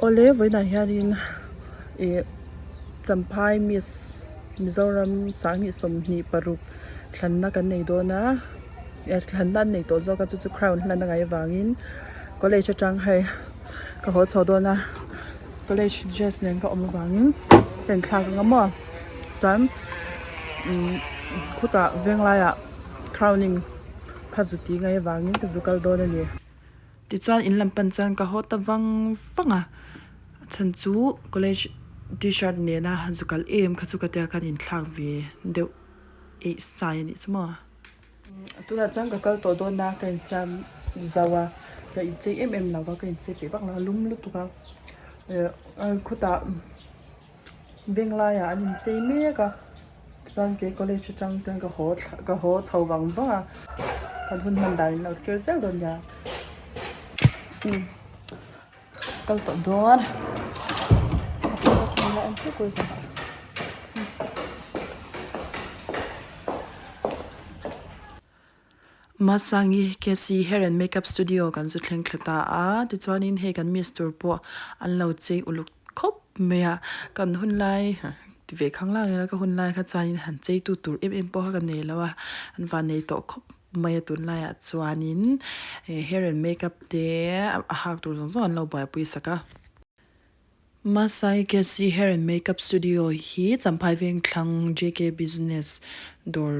Awle vawiinah hianin ih Champhai Miss Mizoram 2026 thlanna kan nei dawn a eh thlanna an nei tawh zawk a chu chu crown hlan a ngaih avangin college atang hei ka haw chho dawn a college dress nen ka awm avangin ka inthlak ang a maw chuan umm khutah venglaiah crowning kha zu ti ngaih avangin ka zu kal dawn a ni. Tichuan in lam pan chuan ka haw ta vang vang a, a chhan chu college t-shirt nena zu kal em kha chu ka tia khan inthlak ve deuh eih sai a nih chu maw. Tunah chuan ka kal tawh dawn a, ka insiam zauh a, ka inchei em em lo va, ka inchei peih vak lo a, lum lutuk a, eh khutah Venglaiah an inchei mek a chuan kei college atang chuan ka haw thla ka haw chho vang vang a kan hun hman dan in lo thlir zel dawn nia umm kal tawh dawn Masangi Cassie hair and makeup studio kan zu thleng thla ta a, tichuanin hei kan miss tur pawh an lo chei uluk khawp mai a, kan hun lai ti ve khang lang ila ka hun lai kha chuanin han chei tu tur em em pawh kha ka nei lo a, an van nei tawh khawp mai a tunlaiah chuanin hair and makeup te a hak tur zawng zawng an lo buaipui sak a. Masangi Cassie hair and makeup studio hi Champhai Vengthlang JK business dawr.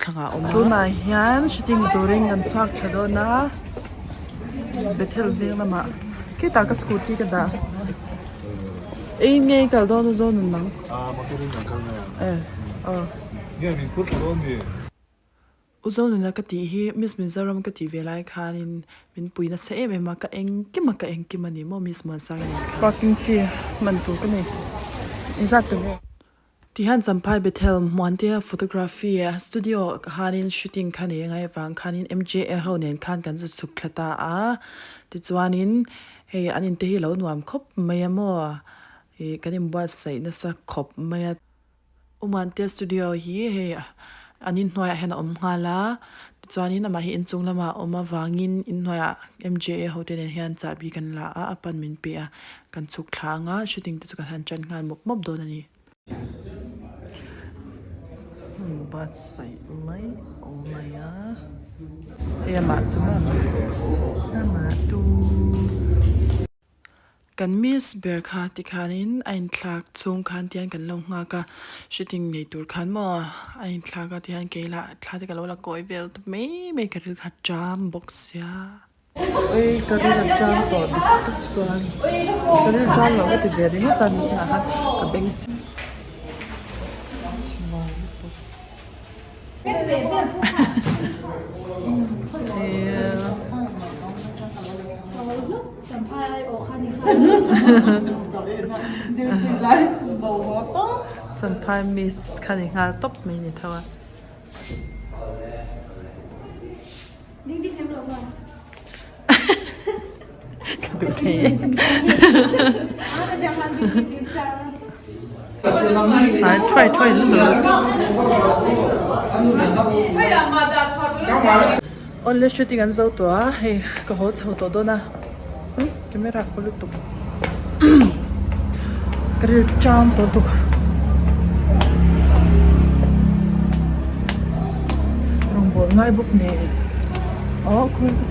Thlangah a awm a. Tunah hian shooting turin kan chhuak tha dawn a, Bethel veng lamah khitah ka scooty ka dah. Ei nge i kal dawn u zawn un nang? Ah motor in kan kal mai ang. Eh aw. Nge min phur tha dawn mi? U Zonuna ka tih hi Miss Mizoram ka tih ve lai khanin min pui nasa em em a, ka engkim a ka engkim a ni maw Miss Muansangi nen khan. Parking fee man tur ka nei engzat tur nge? Tihian Champhai Bethel Muantea Photography studio khanin shooting kha nei angai avang khanin MJA ho nen khan kan zu chhuk thla ta a, tichuanin hei an inte hi lo nuam khawp mai a maw ih kan inbuatsaih nasa khawp mai a. U Muantea studio hi hei an inhnuaiah hian a awm nghal a, tichuanin amah hi inchung lamah a awm avangin inhnuaiah MJA ho te nen hian chahbi kan la a, a pan min pe a, kan chhuk thla anga shooting te chu kan han tan nghal mawp mawp dawn a ni. Buatsaih lai mai a hei amah chu amah tu kan miss ber kha tikhanin a inthlak chhung khan tihian kan lo nghak a shooting nei tur khan maw a inthlak a tihian kei lah thla te ka lo la kawi vel ta mai mai ka rilru kha a cham bawk sia. Oi ka ril a chang tawh dik tak chuan ka ril chang loh ka ti ve ringawt a nichhinah khan ka beng chhi lutuk Champhai miss kha ni nghal tawp mai ni tho a. Ka duh thei e. Ai thuai thuai lutuk. Awle shooting an zo tawh a hei ka haw chho tawh dawn a camera kaw lutuk ka ril ṭam tawh lutuk rawngbâwl ngai bawk nen aw khawi ka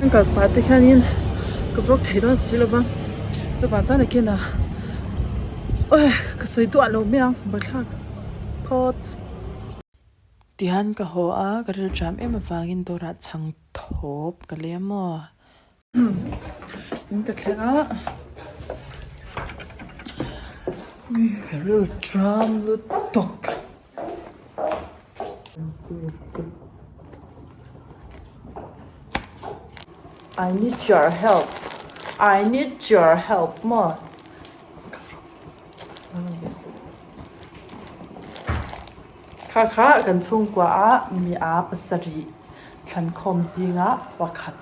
an kal pah te khianin ka vlog thei dawn si lova chuvang chuan nakinah ka sawi duah lo mai ang buaithlak phawt. Tihian ka haw a ka ril ṭam em avangin dawrah chhang thawp ka lei a maw. In ka thleng a ka ril ṭam lutuk. I need your help I need your help maw. Kha kha kan chhungkua ah mi aa pasarih thlankhawm zinga pakhat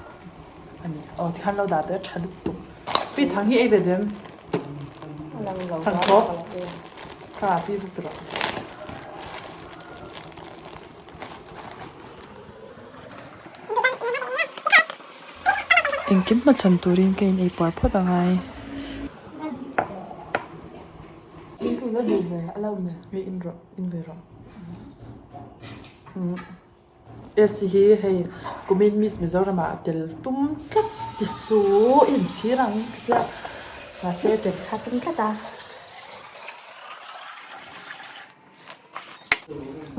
a ni. Aw tikhan lo dah teh a tha lutuk. Pi chhang hi ei ve duh em? Chhang thawp. Kha pi vek rawh. Engkim hmachhan turin ka in ei puar phawt a ngai. Hei in rawh in ve rawh. Esi hi hei kumin Miss Mizoram ah a tel tum tlat ti suh i inchhir ang ka tia mahse tel kha tum tlat a.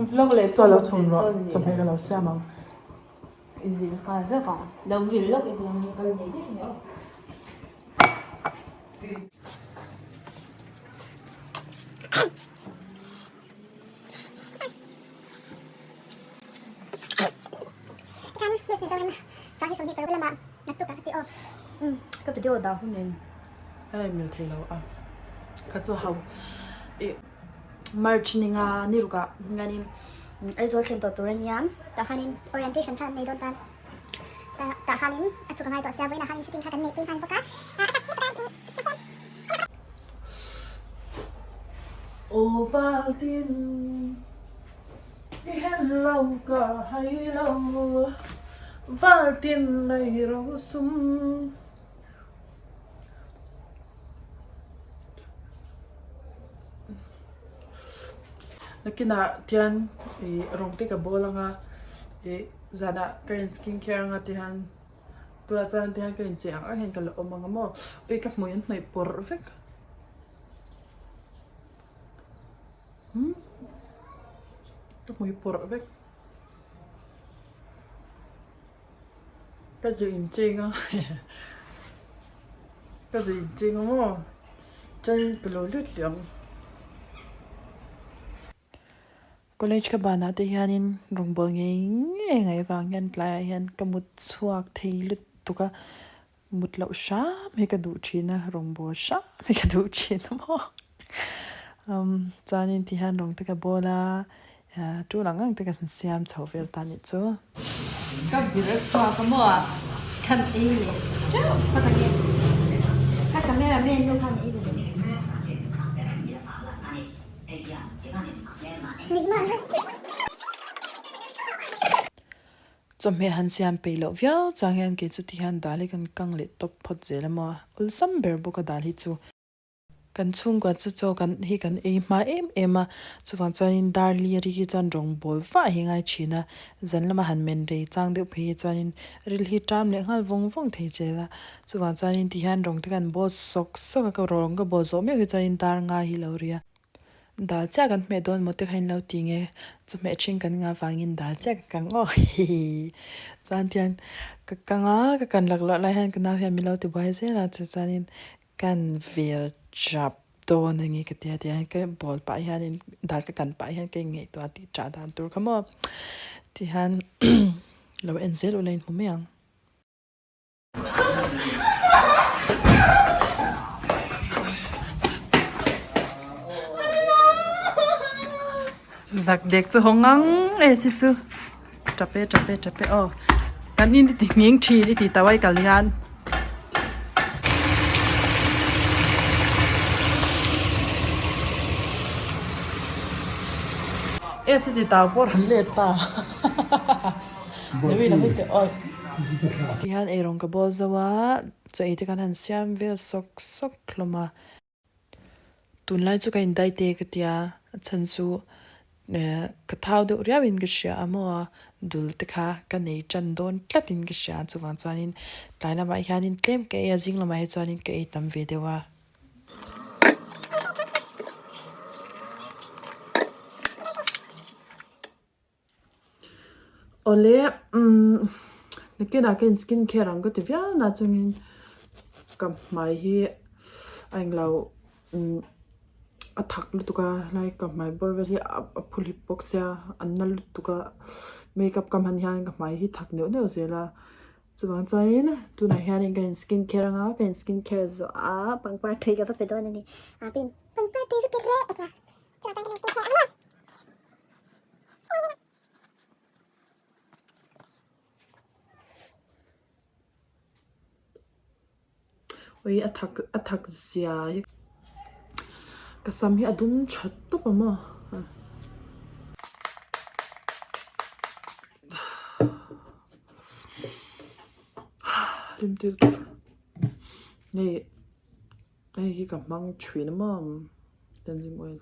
Vlog leh chu a lo chhun rawh chawhmeh ka lo siam ang. Vil nghal vek ang lo vil lawk i hmang hi kal nei daih mai. Ka video dah hun in a rawn mil thei lo a ka chu ho ih March ni nga ni ruk ah nganin Aizawl thlen tawh tur a nia tah khanin orientation kha an nei dawn ta tah khanin a chhuk a ngai tawh sia vawiinah khanin shooting kha kan neihpui nghal bawk a. Aw Valtin i hen lo ka hai lo Valtin nei ro sum. Nakinah tian ih rawng te ka bawl anga ih zanah ka in skin care anga tihian tunah chuan tihian ka inchei ang ang hian ka la awm ang a maw ui ka hmui an hnawih pawrh vek umm ka hmui pawrh vek. Ka zu incheng a ka zu incheng a maw chuan ka lo lut leh ang. College ka banah te hianin rawngbâwl ngei ngei ngaih avang hian tlaiah hian ka mut chhuak thei lutuk a mut loh hram hi ka duh thin a rawngbâwl hram hi ka duh thin a maw umm chuanin ti hian rawng te ka bawl a tul ang ang te ka siam chho vel ta nih chu. Ka vir a chhuak a maw khan ei leh teuh phawt ang e ka camera man nu khan ei leh. Chawhmeh han siam peih loh viau chuang hian kei chu ti hian dal hi kan kang leh tawp phawt zel a maw awlsam ber bawk a dal hi chu. Kan chhungkua chu chaw kan hi kan ei hma em em a, chuvang chuanin dar li a ri hi chuan rawng bawl vah hi ngai thin a, zan lama han men rei chang deuh phei hi chuanin ril hi ṭam leh nghal vawng vawng thei zel a, chuvang chuanin ti hian rawng te kan bawl sawk sawk a, ka rawng ka bawl zawh meuh hi chuanin dar nga hi lo ri a. Dal chiah kan hmeh dawn maw te kha in lo ti nge, chawhmeh ṭhin kan ngah vangin dal chiah ka kang aw hihi. Chuan tihian ka kang a, ka kan laklawh lai hian ka nau hian min lo ti buai zel a, chu chuanin kan vel chap dawn a ni ka ti a, tihian ka bawl pah hianin dal ka kan pah hian ka inngaihtuah tih chah dan tur kha maw tihian lo en zel ula inhmu mai ang. Zak dek chu hawng ang e si chu tap e tap e tap e aw kan in ti nghing thin i ti tawai kal hian. E si ti tau pawh rawn let ta. Tihian eirawng ka bawl zo a, chaw ei te khan han siam vel sawk sawk hlawm a. Tunlai chu ka indai te ka tia, a chhan chu ka thau deuh riau in ka hria a maw a, dul te kha ka nei tan dawn tlat in ka hria a, chuvang chuanin tlai lamah hianin tlem ka ei a, zing lamah hi chuanin ka ei tam ve deuh a. Awle umm nakinah ka in skin care ang ka ti viau na chungin ka hmai hi a englo umm a thak lutuk a helai ka hmai bawr vel hi a phu hlip bawk sia a na lutuk a makeup ka hman hian ka hmai hi thak neuh neuh zel a chuvang chuanin tunah hianin ka in skin care anga ka in skin care zawh a pangpar tui ka va pe dawn a ni pangpar tui va pe reh a tia chuvang chuan ka in skin care ang a. Ui a thak a thak zia hi ka sam hi a dum tha tawp a maw. Rim tir hei hei hi ka hmang thin a maw cleansing oil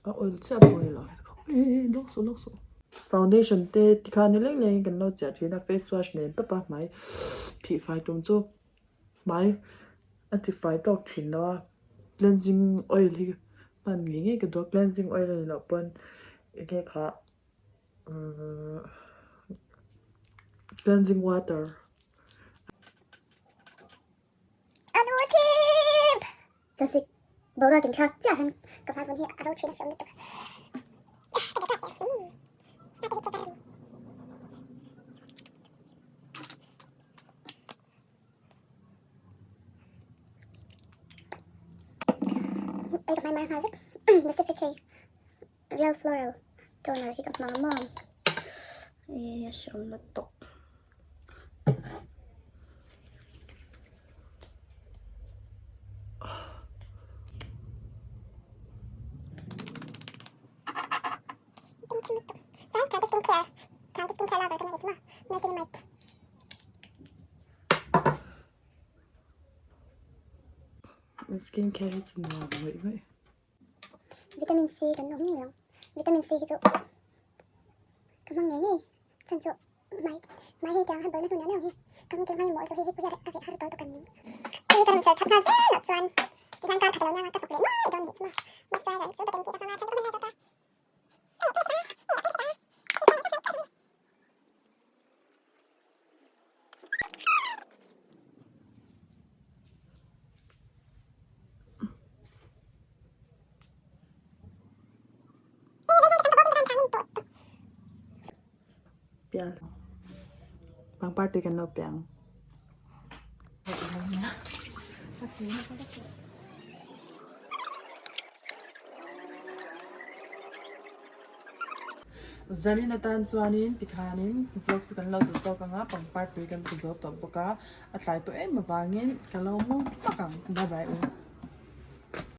a oil chiah pawh a ni lo lawk suh lawk suh foundation te tikhan ni leng lengin kan lo chiah thin a face wash nen tawp a hmai phih fai tum chu hmai a ti fai tawk thin lo a cleansing oil hi hman ngei ngei ka duh a cleansing oil a ni loh pawn enge kha. Cleansing water. Anu thip! Tasik boruak in thlak chiah hian ka hmai vun hi a ro thin a hriam lutuk. Ka be tak em. Ka te hi che ni. Ei ka hmai mar nghal vek. Pacific hei. Real floral toner hi ka hmang a maw eh a hreawm lutuk. Skin care hi chu nuam ngawih ngawih. Vitamin C kan awm ngei lo. Vitamin C hi chu ka hmang ngei ngei. Chhan chu mai mai hei tiang herbal na hnu neuh neuh hi ka hmu keng mai mawl chu hei hi pawh hi a reh har tawl tawk an ni. Hei ka rawn fel that nghal zel loh chuan tihian kar khat a lo niang a ka hnawk leh nuai dawn nih chu maw. Moisturizer hi chu ka tanki ka hmang a chhan chu ka hman ngai zawk a. Pial pangpar tui kan lo piang. Zanin atan chuanin tikhanin vlog chu kan lo duh tawk ang a pangpar tui kan pe zo tawh bawk a a tlai tawh em avangin ka lo mu hmak ang bye bye u.